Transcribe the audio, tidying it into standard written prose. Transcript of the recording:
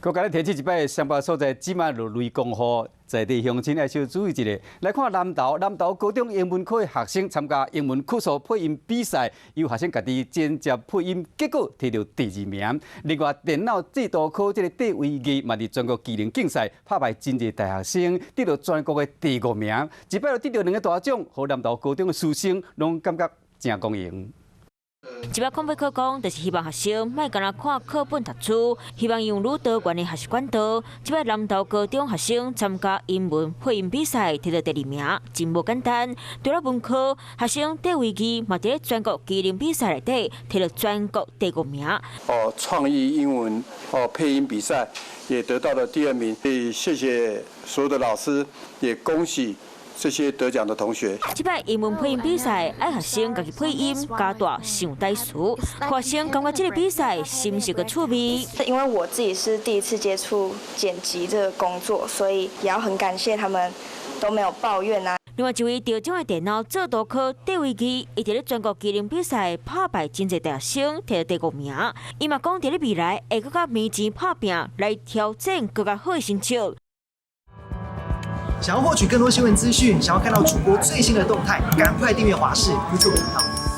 閣共你提醒一擺，雙北所在這馬落雷公雨，在地鄉親愛小注意一下。來看南投，南投高中英文科的學生參加英文曲數配音比賽，由學生家己剪接配音，結果提著第二名。另外，電腦製圖科這个戴維義嘛，佇全國技能競賽拍敗真濟大學生，得著全國的第五名。這擺就得著兩个大獎，予南投高中的師生攏感覺誠光榮。這擺空飛課講，就是希望學生莫干焦看課本讀書，希望用愈多元的學習管道。這擺南投高中學生參加英文配音比賽，提著第二名，真無簡單。除了文科，學生戴維基嘛，佇咧全國技能比賽內底提著全國第五名。哦，創意英文哦配音比賽也得到了第二名，所以謝謝所有的老師，也恭喜這些得獎的同學。這擺英文配音比賽，愛學生家己配音，加大想台詞。學生感覺這个比賽是毋是個趣味？因為我自己是第一次接觸剪輯這個工作，所以也要很感謝他們都沒有抱怨啊。另外一位得獎的電腦製圖科戴維基，伊佇咧全國技能比賽拍敗真濟大學生，提著第五名。伊嘛講佇咧未來會閣較認真拍拚來挑戰閣較好的成績。想要獲取更多新聞資訊，想要看到主播最新的動態，趕快訂閱華視 YouTube 頻道。